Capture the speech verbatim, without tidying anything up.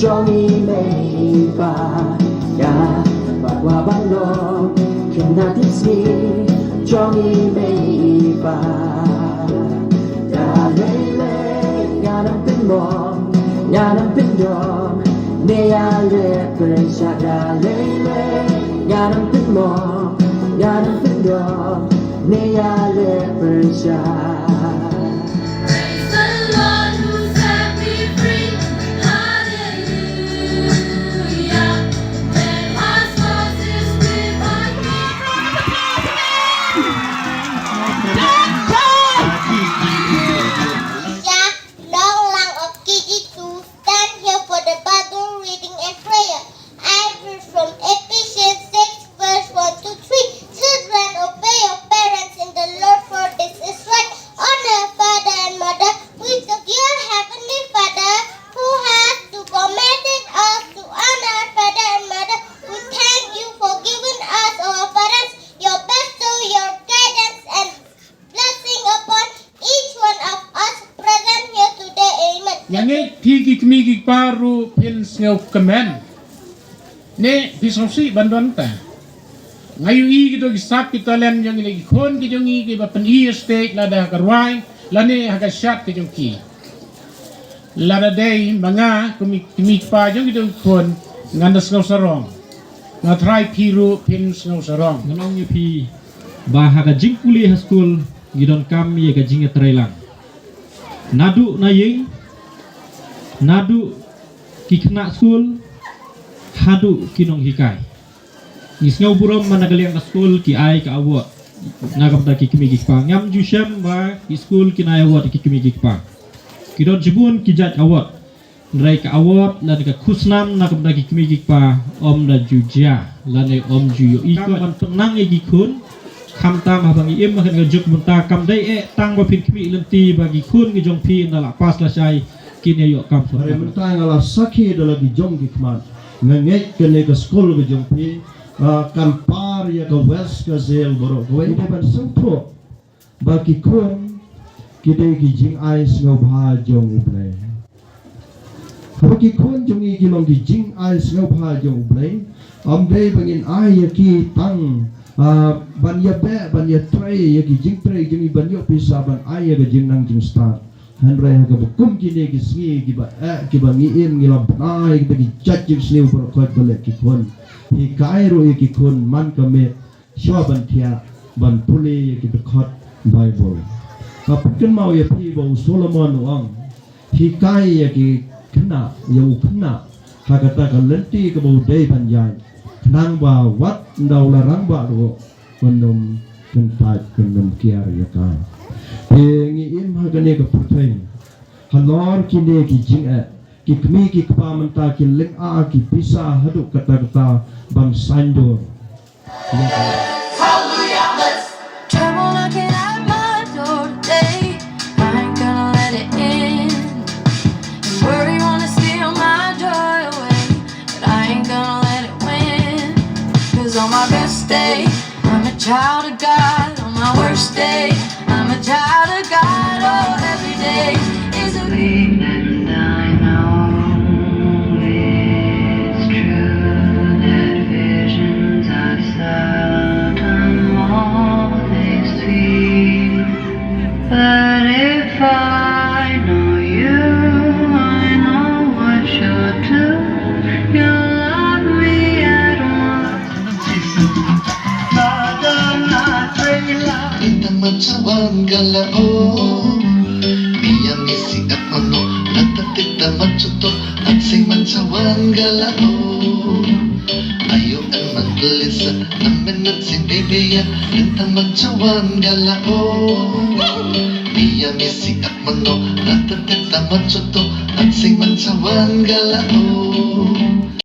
Jong i mei i pa, ïa, ba kwah ban long khynnah tipsngi jong i mei i pa. Ïa lei lei, ïa nang pynmong, ïa nang pyndom, ne ïa leh pyrshah. Ïa lei lei, ïa nang pynmong, ïa nang pyndom, ne ïa leh pyrshah. Praise the Lord who set me free. Hallelujah. Let us cause his people. Jack Long Lang of K G two stand here for the Bible reading and prayer. I read from Ephesians six verse one to three. Children, obey your parents in the Lord, for this is right. Honor father and mother, which of your heavenly Father who has to commanded us to honor father and mother. We thank you for giving us our parents. Your bestow your guidance and blessing upon each one of us present here today. Amen. Nga ngeit phi ki kmie ki kpa ruh phin sngewkmen. Ne phi sngewsih ban don ta. Nga ïohi kito ki sap ki talent jong kine ki khun ki jong ngi kiba pyni ïa stage lada ha ka rwai lane ha ka shad ki jong ki. Lada dei ma nga kum i kmie kpa jong kito ki khun ngan da sngewsarong. Nga tharai phi ruh phin sngewsarong. Ngan ong ïa phi ba ha ka jingpule ha skul ngi donkam ïa ka jingïatreilang. Naduh na ïing, naduh ki khynnah skul, haduh ki nonghikai. Ngi sngewburom ba na ka liang ka skul ki ai ka award na ka bynta ki kmie ki kpa. Ngam ju shem ba ki skul kin ai award ki kmie ki kpa. Ki don shibun ki jait award. Hynrei ka award lane ka khusnam na ka bynta ki kmie ki kpa ym da ju jia lane ym ju ïohi. Kam ban pynnang ïa ki khun khamtam haba ngi im ha kane ka juk mynta, kam dei eh tang ba phin khmih lynti ba ki khun ki jong phi ynda la pass lashai kin ïa ïoh kam. Hynrei mynta nga la sakhi da la ki jong ki khmat, nga ngeit kane ka skul ka jong phi, ah, kan par ïa ka West Khasi Hills baroh kawei. Ngi dei ban sngewthuh ba ki khun ki dei ki jingai sngewbha jong U Blei. Haba ki khun jong ngi ki long ki jingai sngewbha jong U Blei, ym dei ba ngin ai ïa ki tang, ah, ban ïa beh, ban ïa trei ïa ki jingtrei jong ngi, ban ïoh pisa, ban ai ïa ka jingnang jingstad. Hynrei ha kaba kum kine ki sngi kiba eh kiba ngi im, ngi la bna ïa kita ki jait jingsniew baroh khoit ba leh ki khun. Hikai ruh ïa ki khun man ka miet shuwa ban thiah ban pule ïa ki dkhot Baibl. Nga pynkynmaw ïa phi ba u Solomon u ong, hikai ïa ki khynnah, ïa u khynnah ha kata ka lynti kaba u dei ban ïaid, khnang ba wat ynda u la rangbah ruh un ym kyntait, un ym kiar ïa ka. Te ngi im ha kane ka pyrthei halor kine ki jingeh, ki kmie ki kpa mynta ki lynga ki pisa haduh katta katta ban saiñdur. Hallelujah, let's Trouble knocking at my door today. I ain't gonna let it in. And worry wanna steal my joy away, but I ain't gonna let it win. 'Cause on my best day, I'm a child of God. On my worst day, I'm a child of God. Oh, every day is a week, and I know it's true that visions are seldom always seen. But if I know you, I know what you'll do. You'll love me at once. Ita machawan gala o. Mia misi at mano, nata tita machuto, at sing machawan gala o. Ayo an manglisa, namen at sing baby ya, ita machawan gala o. Mia misi at mano, nata tita machuto, at sing machawan gala o.